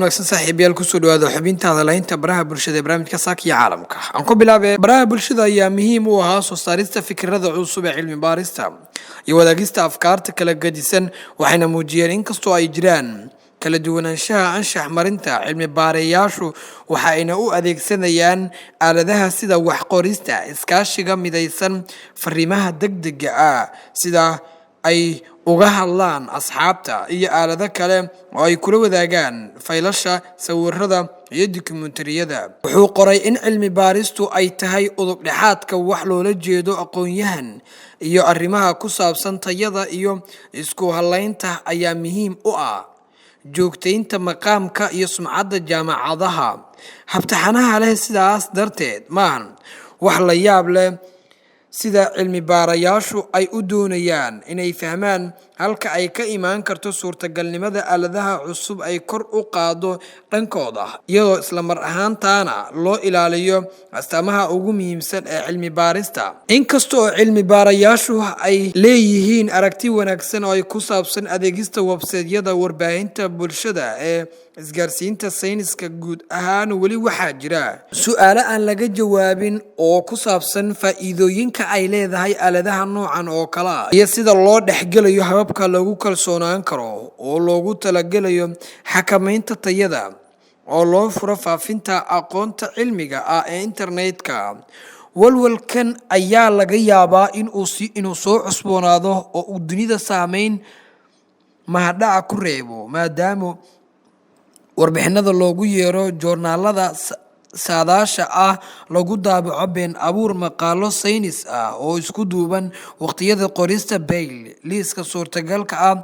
Wanaagsan, saaxiibayaal, kusoo dhawaada xubinta hadalaynta baraha bulshada ee barnaamijka Saaka iyo Caalamka. Aan ku bilaabay, baraha bulshada ayaa muhiim u ahaa soo saarista fikirada cusub ee cilmi baarista iyo wadaagista afkaarta kala gedisan, waxayna muujiyeen inkastoo ay jiraan kala duwanaanshaha anshax marinta. Cilmi baarayaashu waxa ayna u adeegsanayaan aaladaha sida wax qorista, iskaashiga midaysan, fariimaha degdega ah, sida ay uga hadlaan asxaabta, iyo aalado kale oo ay kula wadaagaan faylasha, sawirada iyo dokumentariyada. Wuxuu qoray in cilmi baaristu ay tahay udub dhexaadka wax loola jeedo aqoon-yahan, iyo arrimaha ku saabsan tayada iyo isku halaynta ayaa muhiim u ah joogtaynta maqaamka iyo sumcadda jaamacadaha habtaxanaha leh. Sidaas darteed, maahan wax la yaab leh sida cilmi baarayaashu ay u doonayaan inay fahmaan halka ay ka imaan karto suurtagalnimada aaladaha cusub ay kor u qaado dhankooda, iyadoo isla mar ahaantaana loo ilaaliyo astaamaha ugu muhiimsan ee cilmi baarista. Inkasta oo cilmi baarayaashu ay leeyihiin aragti wanaagsan oo ay ku saabsan adeegista websaytyada warbaahinta bulshada ee isgaarsiinta sayniska guud ahaan, weli waxaa jira su-aalo aan laga jawaabin oo ku saabsan faa'iidooyinka ay leedahay aaladaha noocan oo kale ah iyo sida loo dhexgelayo hababka lagu kalsoonaan karo oo loogu talagelayo xakamaynta tayada oo loo furo faafinta aqoonta cilmiga ah ee internetka. Walwalkan ayaa laga yaabaa inuu soo cusboonaado oo uu dunida saameyn mahadhaca ku reebo, maadaama warbixinada loogu yeero joornaalada saadaasha ah lagu daabaco been abuur maqaalo saynis ah oo isku duuban. Waqtiyada qorista bayl, liiska suurtagalka ah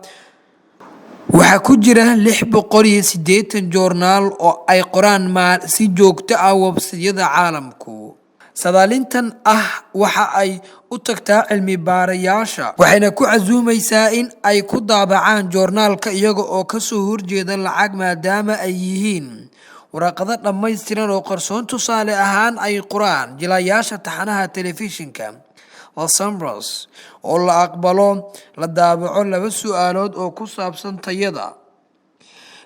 waxaa ku jira 680 joornaal oo ay qoraan si joogto ah websaytyada caalamku. Sadaalintan ah waxa ay u tagtaa cilmi baarayaasha, waxayna ku casuumaysaa in ay ku daabacaan joornaalka iyaga oo kasoo horjeeda lacag, maadaama ay yihiin waraaqado dhammaystiran oo qarsoon. Tusaale ahaan, ay qoraan jilayaasha taxanaha telefishinka The Simpsons oo la aqbalo la daabaco laba su-aalood oo ku saabsan tayada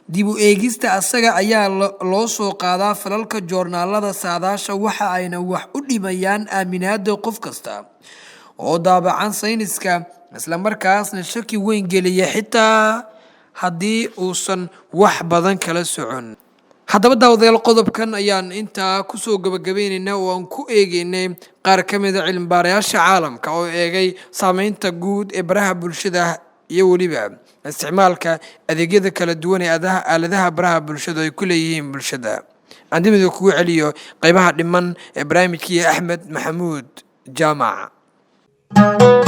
dib u eegista asaga ayaa loo soo qaadaa falalka joornaalada saadaasha, waxa ayna wax u dhimayaan aaminaada qof kasta oo daabacan sayniska, islamarkaasna shaki weyn geliya xitaa haddii uusan wax badan kala socon. Haddaba daawadayaal, qodobkan ayaan intaa kusoo gabagabeyneynaa oo aan ku eegeynay qaar ka mida cilmibaarayaasha caalamka oo eegay saameynta guud ee baraha bulshada iyo weliba isticmaalka adeegyada kala duwan ee aaladaha baraha bulshadu ay ku leeyihiin bulshada. Aan dib idin kugu celiyo qeybaha dhiman ee barnaamijkii Axmed Maxamuud Jaamac.